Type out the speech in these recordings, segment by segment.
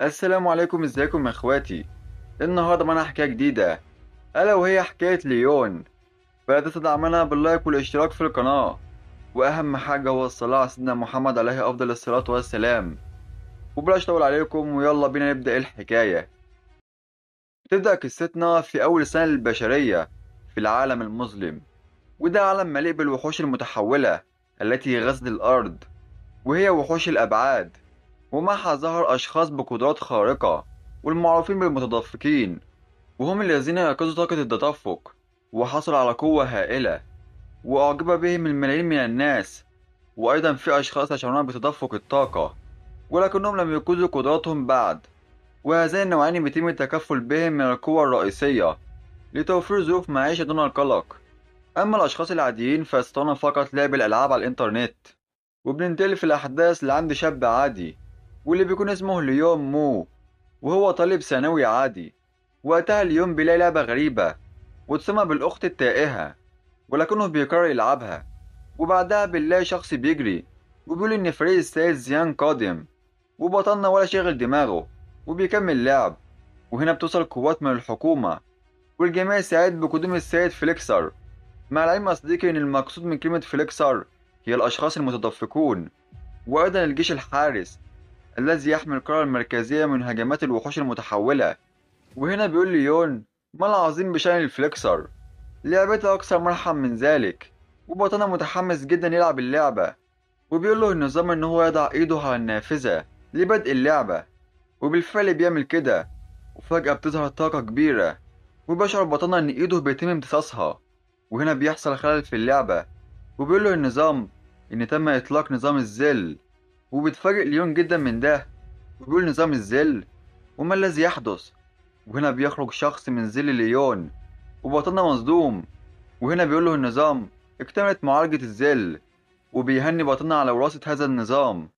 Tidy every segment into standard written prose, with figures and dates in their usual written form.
السلام عليكم، ازيكم يا اخواتي؟ النهارده معانا حكاية جديدة، الا وهي حكاية ليون. فلا تنسوا دعمنا بال like والاشتراك في القناة، واهم حاجة هو الصلاة على سيدنا محمد عليه افضل الصلاة والسلام. وبلاش اطول عليكم، ويلا بينا نبدا الحكاية. بتبدا قصتنا في اول سنة للبشرية في العالم المظلم، وده عالم مليء بالوحوش المتحوله التي غزت الارض، وهي وحوش الابعاد، ومعها ظهر أشخاص بقدرات خارقة والمعروفين بالمتدفقين، وهم الذين يقظوا طاقة التدفق وحصلوا على قوة هائلة، وأعجب بهم الملايين من الناس. وأيضا في أشخاص يشعرون بتدفق الطاقة ولكنهم لم يقظوا قدراتهم بعد، وهذين النوعين بيتم التكفل بهم من القوى الرئيسية لتوفير ظروف معيشة دون القلق. أما الأشخاص العاديين فيستطيعون فقط لعب الألعاب على الإنترنت. وبننتقل في الأحداث لعند شاب عادي واللي بيكون اسمه ليون مو، وهو طالب ثانوي عادي. وقتها ليون بيلاقي لعبة غريبة وتسمى بالأخت التائهة، ولكنه بيقرر يلعبها. وبعدها بنلاقي شخص بيجري وبيقول إن فريق السيد زيان قادم، وبطلنا ولا شاغل دماغه وبيكمل لعب. وهنا بتوصل قوات من الحكومة والجميع سعيد بقدوم السيد فليكسر. مع العلم يا صديقي إن المقصود من كلمة فليكسر هي الأشخاص المتدفقون، وأيضا الجيش الحارس الذي يحمي القارة المركزية من هجمات الوحوش المتحولة. وهنا بيقول ليون ما العظيم بشأن الفليكسر، لعبته أكثر مرحا من ذلك. وبطلنا متحمس جدا يلعب اللعبة، وبيقول له النظام إن هو يضع إيده على النافذة لبدء اللعبة، وبالفعل بيعمل كده. وفجأة بتظهر طاقة كبيرة وبيشعر بطلنا إن إيده بيتم امتصاصها، وهنا بيحصل خلل في اللعبة. وبيقول له النظام إن تم إطلاق نظام الذل، وبيتفاجئ ليون جدا من ده وبيقول نظام الذل، وما الذي يحدث؟ وهنا بيخرج شخص من ذل ليون وبطلنا مصدوم. وهنا بيقول له النظام اكتملت معالجة الذل، وبيهني بطلنا على وراثة هذا النظام،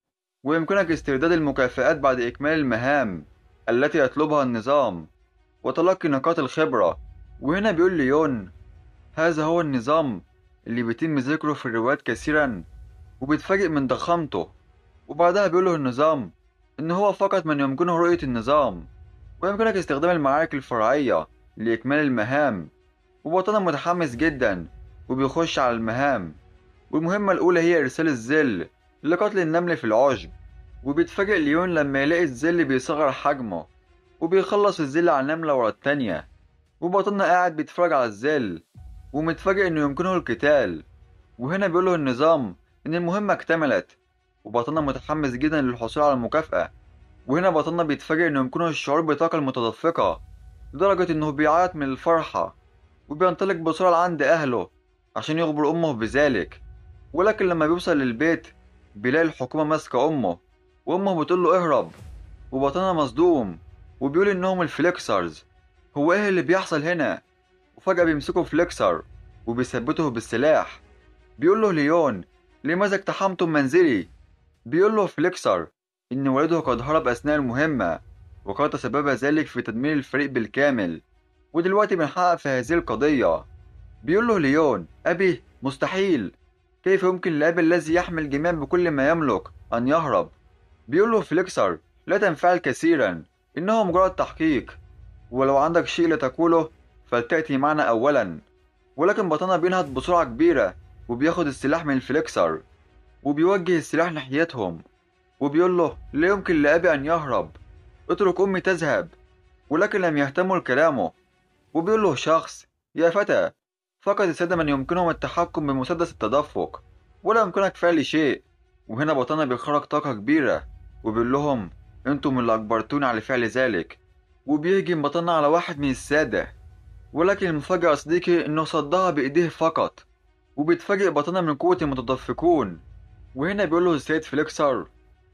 ويمكنك استرداد المكافآت بعد إكمال المهام التي يطلبها النظام وتلقي نقاط الخبرة. وهنا بيقول ليون هذا هو النظام اللي بيتم ذكره في الروايات كثيرا، وبيتفاجئ من ضخامته. وبعدها بيقوله النظام إن هو فقط من يمكنه رؤية النظام، ويمكنك استخدام المعارك الفرعية لإكمال المهام. وبطلنا متحمس جدا وبيخش على المهام، والمهمة الأولى هي إرسال الذل لقتل النمل في العشب. وبيتفاجئ ليون لما يلاقي الذل بيصغر حجمه وبيخلص الذل على النملة ورا التانية. وبطلنا قاعد بيتفرج على الذل ومتفاجئ إنه يمكنه القتال. وهنا بيقوله النظام إن المهمة اكتملت، وبطلنا متحمس جدا للحصول على المكافأة. وهنا بطلنا بيتفاجئ إنه يمكنه الشعور بالطاقة المتدفقة لدرجة إنه بيعيط من الفرحة، وبينطلق بسرعة لعند أهله عشان يخبر أمه بذلك. ولكن لما بيوصل للبيت بيلاقي الحكومة ماسكة أمه، وأمه بتقول له اهرب. وبطلنا مصدوم وبيقول إنهم ال Flexers، هو إيه اللي بيحصل هنا؟ وفجأة بيمسكوا فليكسر وبيثبته بالسلاح. بيقول له ليون لماذا اقتحمتم منزلي؟ بيقول له فليكسر إن والده قد هرب أثناء المهمة، وقد تسبب ذلك في تدمير الفريق بالكامل، ودلوقتي بنحقق في هذه القضية. بيقول له ليون أبي مستحيل، كيف يمكن لأبي الذي يحمي الجميع بكل ما يملك أن يهرب؟ بيقول له فليكسر لا تنفعل كثيرا، إنه مجرد تحقيق، ولو عندك شيء لتقوله فلتأتي معنا أولا. ولكن بطلنا بينهض بسرعة كبيرة وبياخد السلاح من الفليكسر وبيوجه السلاح ناحيتهم، وبيقول له لا يمكن لأبي أن يهرب، اترك أمي تذهب. ولكن لم يهتموا لكلامه. وبيقول له شخص يا فتى، فقط السادة من يمكنهم التحكم بمسدس التدفق ولا يمكنك فعل شيء. وهنا بطلنا بيخرج طاقة كبيرة وبيقول لهم انتم اللي أجبرتوني على فعل ذلك. وبيهجم بطلنا على واحد من السادة، ولكن المفاجأة يا صديقي إنه صدها بإيديه فقط. وبيتفاجئ بطلنا من قوة المتدفقون. وهنا بيقول له السيد فليكسر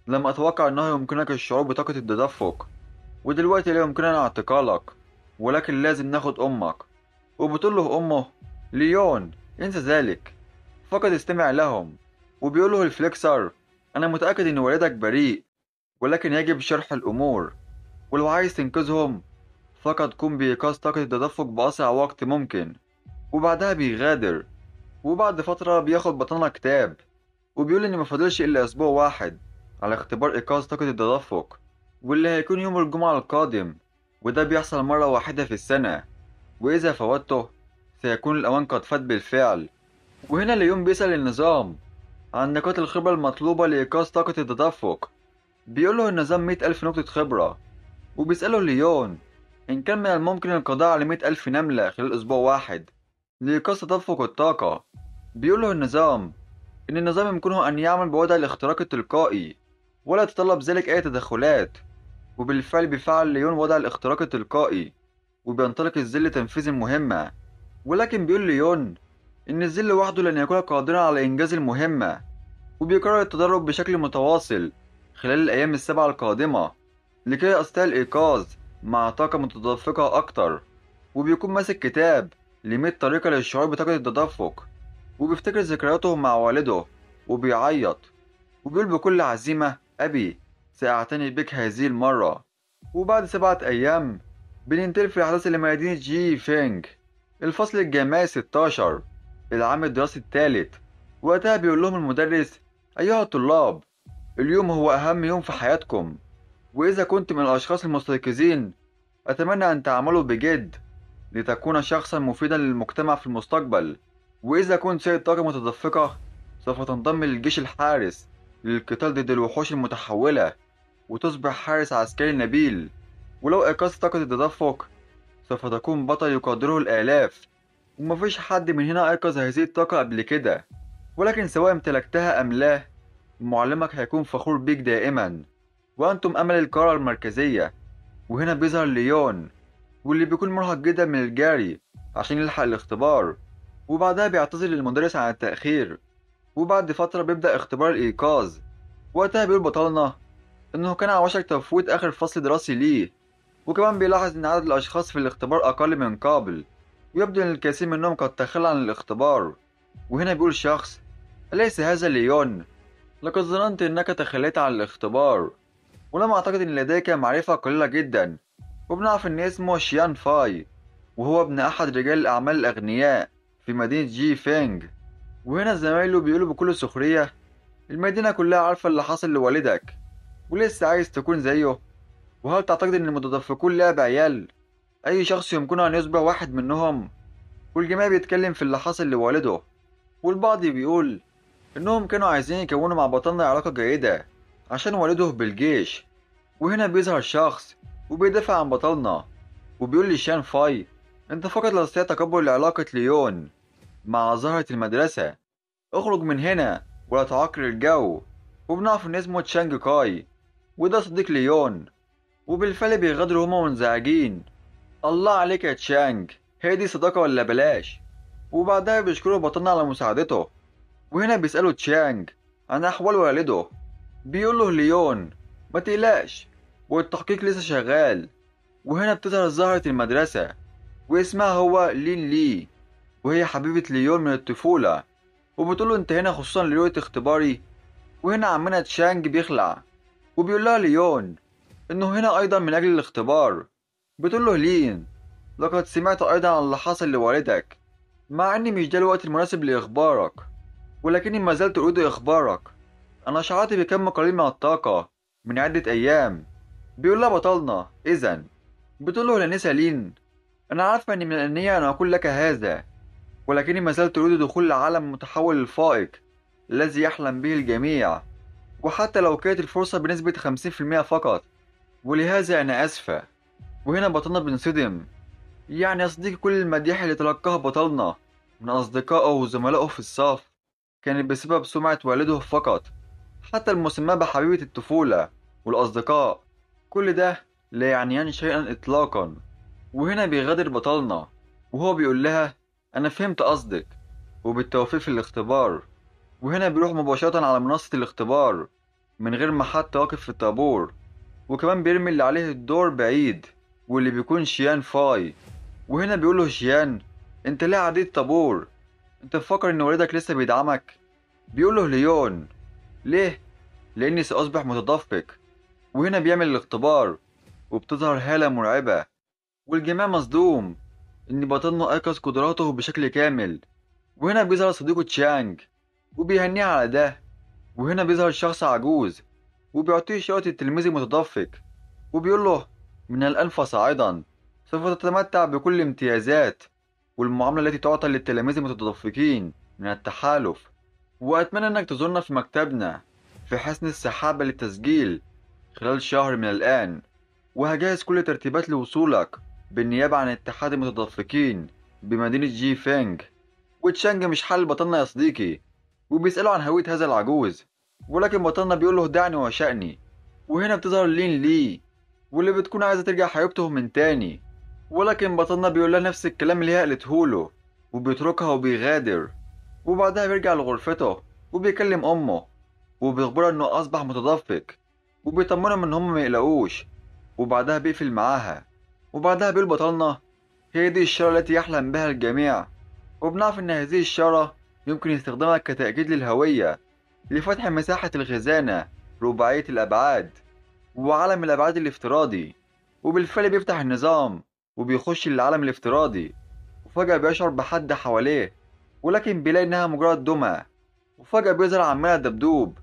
لم أتوقع أنه يمكنك الشعور بطاقة التدفق، ودلوقتي لا يمكننا اعتقالك، ولكن لازم ناخد أمك. وبتقول له أمه ليون انسى ذلك، فقط استمع لهم. وبيقول له الفليكسر أنا متأكد إن والدك بريء، ولكن يجب شرح الأمور، ولو عايز تنقذهم فقط قم بإيقاظ طاقة التدفق بأسرع وقت ممكن. وبعدها بيغادر. وبعد فترة بياخد بطلنا كتاب وبيقول إن مفاضلش إلا أسبوع واحد على اختبار إيقاظ طاقة التدفق، واللي هيكون يوم الجمعة القادم، وده بيحصل مرة واحدة في السنة، وإذا فوته سيكون الأوان قد فات بالفعل. وهنا ليون بيسأل النظام عن نقاط الخبرة المطلوبة لإيقاظ طاقة التدفق. بيقوله النظام 100,000 نقطة خبرة، وبيسأله ليون إن كان من الممكن القضاء على 100,000 نملة خلال أسبوع واحد لإيقاظ تدفق الطاقة. بيقوله النظام إن النظام يمكنه أن يعمل بوضع الاختراق التلقائي ولا يتطلب ذلك أي تدخلات. وبالفعل بيفعل ليون وضع الاختراق التلقائي وبينطلق الظل لتنفيذ المهمة، ولكن بيقول ليون إن الظل وحده لن يكون قادرا على إنجاز المهمة، وبيقرر التدرب بشكل متواصل خلال الأيام 7 القادمة لكي يستطيع الإيقاظ مع طاقة متدفقة أكتر. وبيكون ماسك كتاب ل100 طريقة للشعور بطاقة التدفق، وبيفتكر ذكرياته مع والده وبيعيط وبيقول بكل عزيمة: أبي سأعتني بك هذه المرة. وبعد 7 أيام بننتقل في الأحداث لمدينة جي فينج، الفصل الجامعي 16، العام الدراسي الثالث. وقتها بيقول لهم المدرس: أيها الطلاب، اليوم هو أهم يوم في حياتكم، وإذا كنت من الأشخاص المستيقظين أتمنى أن تعملوا بجد لتكون شخصا مفيدا للمجتمع في المستقبل، وإذا كنت سيد طاقة متدفقة سوف تنضم للجيش الحارس للقتال ضد الوحوش المتحولة وتصبح حارس عسكري نبيل، ولو أيقظت طاقة التدفق سوف تكون بطل يقدره الآلاف، ومفيش حد من هنا أيقظ هذه الطاقة قبل كده، ولكن سواء امتلكتها أم لا معلمك هيكون فخور بيك دائما، وأنتم أمل القارة المركزية. وهنا بيظهر ليون واللي بيكون مرهق جدا من الجري عشان يلحق الاختبار، وبعدها بيعتذر للمدرس عن التأخير. وبعد فترة بيبدأ اختبار الإيقاظ. وقتها بيقول بطلنا إنه كان على وشك تفويت آخر فصل دراسي ليه، وكمان بيلاحظ إن عدد الأشخاص في الاختبار أقل من قبل، ويبدو إن الكثير منهم قد تخلى عن الاختبار. وهنا بيقول شخص: أليس هذا ليون؟ لقد ظننت إنك تخليت عن الاختبار، ولم أعتقد إن لديك معرفة قليلة جدا. وبنعرف إن اسمه شيان فاي، وهو ابن أحد رجال الأعمال الأغنياء في مدينة جي فينج. وهنا زمايله بيقولوا بكل سخرية: المدينة كلها عارفة اللي حصل لوالدك، ولسه عايز تكون زيه؟ وهل تعتقد إن المتدفقون لعب عيال؟ أي شخص يمكنه أن يصبح واحد منهم. والجميع بيتكلم في اللي حصل لوالده، والبعض بيقول إنهم كانوا عايزين يكونوا مع بطلنا علاقة جيدة عشان والده بالجيش. وهنا بيظهر شخص وبيدافع عن بطلنا وبيقول لشان فاي: أنت فقط لا تستطيع تقبل علاقة ليون مع زهرة المدرسة، اخرج من هنا ولا تعكر الجو. وبنعرف إن اسمه تشانج كاي، وده صديق ليون، وبالفعل بيغادروا هما منزعجين. الله عليك يا تشانج، هي دي صداقة ولا بلاش؟ وبعدها بيشكروا بطلنا على مساعدته. وهنا بيسألوا تشانج عن أحوال والده، بيقول له ليون: ما تقلقش والتحقيق لسه شغال. وهنا بتظهر زهرة المدرسة واسمها هو لين لي، وهي حبيبة ليون من الطفولة، وبتقوله انت هنا خصوصا لرؤية اختباري. وهنا عمنا تشانج بيخلع وبيقول لها ليون انه هنا ايضا من اجل الاختبار. بتقول له لين: لقد سمعت ايضا عن اللي حصل لوالدك، مع اني مش ده الوقت المناسب لاخبارك، ولكني ما زلت اريد اخبارك. انا شعرت بكم قليل من الطاقة من عدة ايام. بيقول لها بطلنا: اذا. بتقول له لانسة لين: انا عارفة اني من الانية ان اقول لك هذا، ولكني ما زلت اريد دخول العالم المتحول الفائق الذي يحلم به الجميع، وحتى لو كانت الفرصة بنسبة 50% فقط، ولهذا أنا آسفة. وهنا بطلنا بنصدم، يعني يا صديقي كل المديح اللي تلقاها بطلنا من أصدقائه وزملائه في الصف كانت بسبب سمعة والده فقط، حتى المسمى بحبيبة الطفولة والأصدقاء، كل ده لا يعنيان شيئا إطلاقا. وهنا بيغادر بطلنا وهو بيقول لها: أنا فهمت قصدك، وبالتوفيق في الاختبار. وهنا بيروح مباشرة على منصة الاختبار من غير ما حتى واقف في الطابور، وكمان بيرمي اللي عليه الدور بعيد واللي بيكون شيان فاي. وهنا بيقوله شيان: انت ليه عديت الطابور؟ انت مفكر ان والدك لسه بيدعمك؟ بيقوله ليون: ليه؟ لاني ساصبح متدفق. وهنا بيعمل الاختبار وبتظهر هالة مرعبة، والجميع مصدوم ان بطلنا ايقظ قدراته بشكل كامل. وهنا بيظهر صديقه تشانج وبيهنيه على ده. وهنا بيظهر شخص عجوز وبيعطيه شرط التلميذ المتدفق، وبيقول له من الآن فصاعدا سوف تتمتع بكل الامتيازات والمعاملة التي تعطى للتلاميذ المتدفقين من التحالف، وأتمنى أنك تزورنا في مكتبنا في حصن السحابة للتسجيل خلال شهر من الآن، وهجهز كل ترتيبات لوصولك بالنيابة عن اتحاد المتدفقين بمدينة جي فينج. وتشانج مش حل بطلنا يا صديقي، وبيسأله عن هوية هذا العجوز، ولكن بطلنا بيقول له دعني وشأني. وهنا بتظهر لين لي واللي بتكون عايزة ترجع حبيبته من تاني، ولكن بطلنا بيقول لها نفس الكلام اللي هي قالته له وبيتركها وبيغادر. وبعدها بيرجع لغرفته وبيكلم أمه وبيخبرها إنه أصبح متدفق، وبيطمنهم إن هم ما يقلقوش. وبعدها بيقفل معاها. وبعدها بيقول بطلنا هي دي الشارة التي يحلم بها الجميع، وبنعرف إن هذه الشارة يمكن استخدامها كتأكيد للهوية لفتح مساحة الخزانة رباعية الأبعاد وعالم الأبعاد الافتراضي. وبالفعل بيفتح النظام وبيخش للعالم الافتراضي، وفجأة بيشعر بحد حواليه، ولكن بيلاقي إنها مجرد دمى. وفجأة بيظهر عمنا دبدوب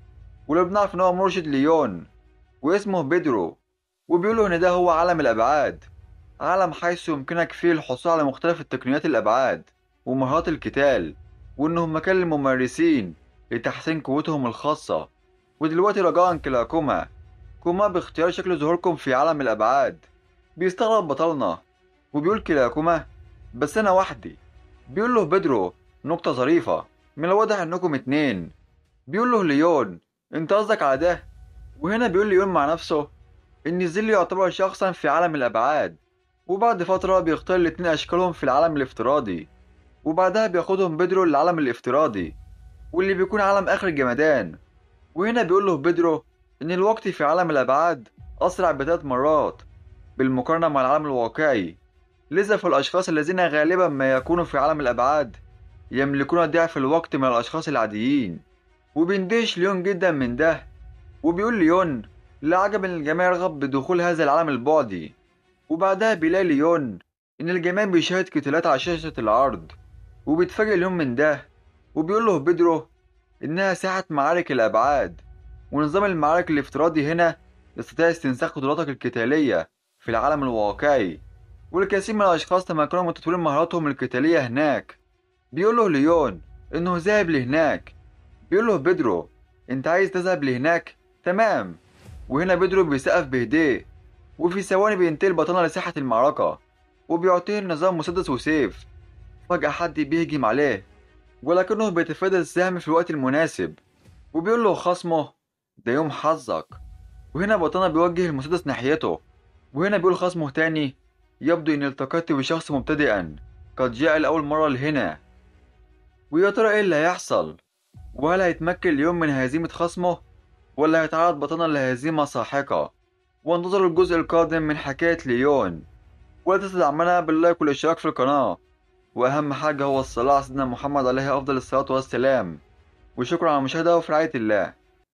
واللي بنعرف إن هو مرشد ليون واسمه بيدرو، وبيقوله إن ده هو عالم الأبعاد، عالم حيث يمكنك فيه الحصول على مختلف التقنيات الأبعاد ومهارات القتال، وإنه مكان للممارسين لتحسين قوتهم الخاصة. ودلوقتي رجاء كلاكما قوما باختيار شكل ظهوركم في عالم الأبعاد. بيستغرب بطلنا وبيقول كلاكما بس أنا وحدي. بيقول له بيدرو نقطة ظريفة، من الواضح إنكم اتنين. بيقول له ليون أنت قصدك على ده؟ وهنا بيقول ليون مع نفسه إن الظل يعتبر شخصا في عالم الأبعاد. وبعد فترة بيختار الاتنين أشكالهم في العالم الافتراضي، وبعدها بياخدهم بيدرو للعالم الافتراضي واللي بيكون عالم آخر الجمدان. وهنا بيقول له بيدرو إن الوقت في عالم الأبعاد أسرع ب3 مرات بالمقارنة مع العالم الواقعي، لذا فالأشخاص الذين غالبا ما يكونوا في عالم الأبعاد يملكون ضعف الوقت من الأشخاص العاديين. وبيندهش ليون جدا من ده، وبيقول ليون لا عجب إن الجميع يرغب بدخول هذا العالم البعدي. وبعدها بيلاقي ليون إن الجميع بيشاهد قتالات على شاشة العرض، وبيتفاجئ ليون من ده، وبيقول له بيدرو إنها ساحة معارك الأبعاد، ونظام المعارك الافتراضي هنا يستطيع استنساخ قدراتك القتالية في العالم الواقعي، والكثير من الأشخاص تمكنوا من تطوير مهاراتهم القتالية هناك. بيقول له ليون إنه ذاهب لهناك. بيقول له بيدرو أنت عايز تذهب لهناك؟ تمام. وهنا بيدرو بيسقف بهديه، وفي ثواني بينتقل بطلنا لساحة المعركة وبيعطيه النظام مسدس وسيف. فجأة حد بيهجم عليه، ولكنه بيتفادى السهم في الوقت المناسب، وبيقول له خصمه ده يوم حظك. وهنا بطلنا بيوجه المسدس ناحيته، وهنا بيقول خصمه تاني يبدو إني التقيت بشخص مبتدئا قد جاء لأول مرة لهنا، ويا ترى إيه اللي هيحصل؟ وهل هيتمكن اليوم من هزيمة خصمه ولا هيتعرض بطلنا لهزيمة ساحقة؟ وانتظروا الجزء القادم من حكاية ليون. ولا تنسوا دعمنا باللايك والاشتراك في القناة، وأهم حاجة هو الصلاة على سيدنا محمد عليه أفضل الصلاة والسلام. وشكرا على المشاهدة وفي رعاية الله.